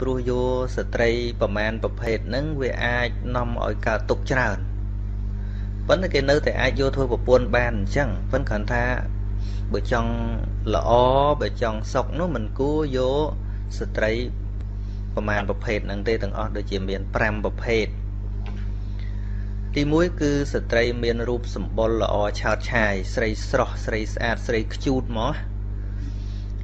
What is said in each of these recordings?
ព្រោះយកស្ត្រីប្រមាណប្រភេទហ្នឹងវាអាចនាំឲ្យកើតទុក្ខច្រើនប៉ុន្តែគេនៅតែអាចយកធ្វើប្រពន្ធបានអញ្ចឹងប៉ុន្តែគ្រាន់ថាបើចង់ល្អបើចង់សុខនោះមិនគួរយកស្ត្រីប្រមាណប្រភេទហ្នឹងទេទាំងអស់ដូចជាមាន5ប្រភេទទី1គឺស្ត្រីមានរូបសម្បុរល្អឆើតឆាយស្រីស្រស់ស្រីស្អាតស្រីខ្ជូតមក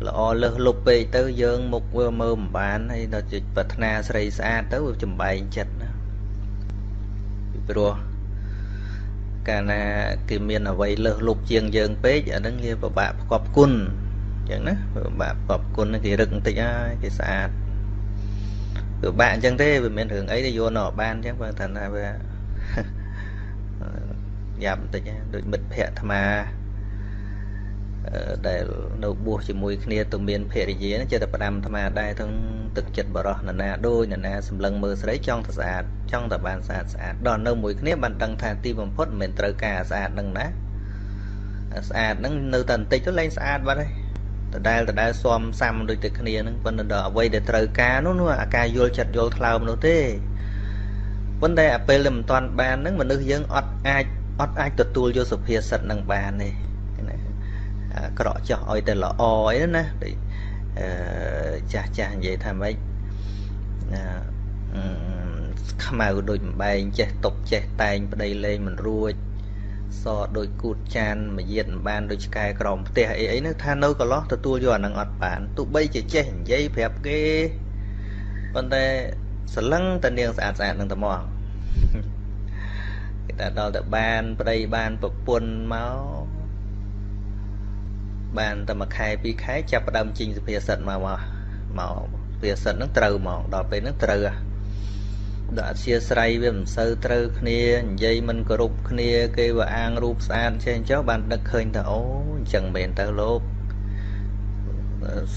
ល្អលើសលប់ពេកទៅយើងមុខវាមើលមិនបានហើយដល់ជាប្រាថ្នាស្រីស្អាតទៅវាចំបែងចិត្តណាពីព្រោះកាលណាគេមានអ្វីលើសលប់ជាងយើងពេកអាហ្នឹងគេពិបាកផ្គប់គុណអញ្ចឹងណាពិបាកផ្គប់គុណគេរឹកបន្តិចហើយគេស្អាតពិបាកអញ្ចឹងទេវាមិនមានរឿងអីទេយកនៅបានអញ្ចឹងបើថាវាយ៉ាប់បន្តិចដូចមិត្តភ័ក្តិអាត្មាដែលនៅបួសជាមួយគ្នាទៅមានភរិយាចេះតែផ្ដាំអាត្មាដែរទាំងទឹកចិត្តបរោះនរណាដូចនរណាសម្លឹងមើលស្រីចង់តែស្អាតចង់តែបានស្អាតស្អាតដល់នៅមួយគ្នាបានដឹងថាទីបំផុតមិនមែនត្រូវការស្អាតនឹងណាស្អាតនឹងនៅតែបន្តិចទៅលែងស្អាតបាត់ហើយដដែលដដែលស៊ាំសាំដូចតែគ្នានឹងប៉ុន្តែដល់អ្វីដែលត្រូវការនោះអាការយល់ចិត្តយល់ថ្លើមនោះទេប៉ុន្តែអាពេលដែលមិនទាន់បានហ្នឹងមនុស្សយើងអត់អាចទទួលយកសុភាសិតនឹងបានទេណាក្រក់ចោះឲ្យតែល្អអីណាដូចចាស់ចាស់និយាយថាម៉េចណាខ្មៅដូចបំបែងចេះតុបចេះតែងប្តីលេងមិនរួចសដូចគូតចានមយាតមិនបានដូចឆ្កែក្រោមផ្ទះអីអីនោះថានៅកន្លោះទទួលយកអានឹងអត់បានទោះបីជាចេះនិយាយប្រាប់គេប៉ុន្តែសលឹងតែនាងស្អាតស្អាតនឹងតែមកគេថាដល់តែបានប្តីបានប្រពន្ធមកបានតែមួយខែពីរខែចាប់ផ្ដើមជីងសុភាសិតមកមកសុភាសិតហ្នឹងត្រូវមកដល់ពេលហ្នឹងត្រូវដល់អធិស្រ័យវាមិនសូវត្រូវគ្នានិយាយមិនគោរពគ្នាគេវាអាងរូបស្អាតចេះអញ្ចឹងបានដឹកឃើញថាអូអញ្ចឹងមែនទៅលោក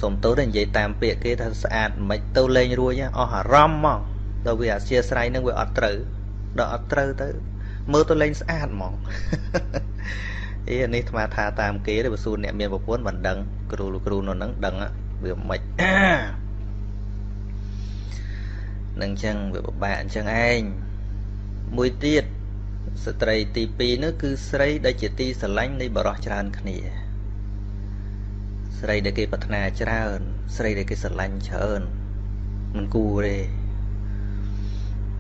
សុំទោសតែនិយាយតាមពាក្យគេថាស្អាតមិនទៅលេងរួចអស់អារម្មណ៍ហ្មងដល់វាអធិស្រ័យហ្នឹងវាអត់ត្រូវដល់អត់ត្រូវទៅមើលទៅលេងស្អាតហ្មងអីនេះអាត្មាថាតាមគេទេបើសួរអ្នកមានប្រពន្ធមិនដឹងគ្រូលោកគ្រូនៅហ្នឹងដឹងវាមិននឹងចឹងវាពិបាកអញ្ចឹងឯងមួយទៀតស្ត្រីទី2នោះគឺស្រីដែលជាទីស្រឡាញ់នៃបរោះច្រើនគ្នាស្រីដែលគេប្រាថ្នាច្រើនស្រីដែលគេស្រឡាញ់ច្រើនមិនគួរទេ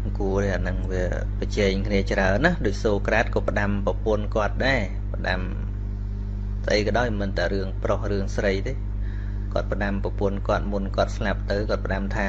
មិនគួរទេអាហ្នឹងវាប្រជែងគ្នាច្រើនណាដូចសូក្រាតក៏ផ្ដាំប្រពន្ធគាត់ដែរផ្ដាំស្អីក៏ដោយមិនតែរឿងប្រុសរឿងស្រីទេគាត់ផ្ដាំប្រពន្ធគាត់មុនគាត់ស្លាប់ទៅគាត់ផ្ដាំថា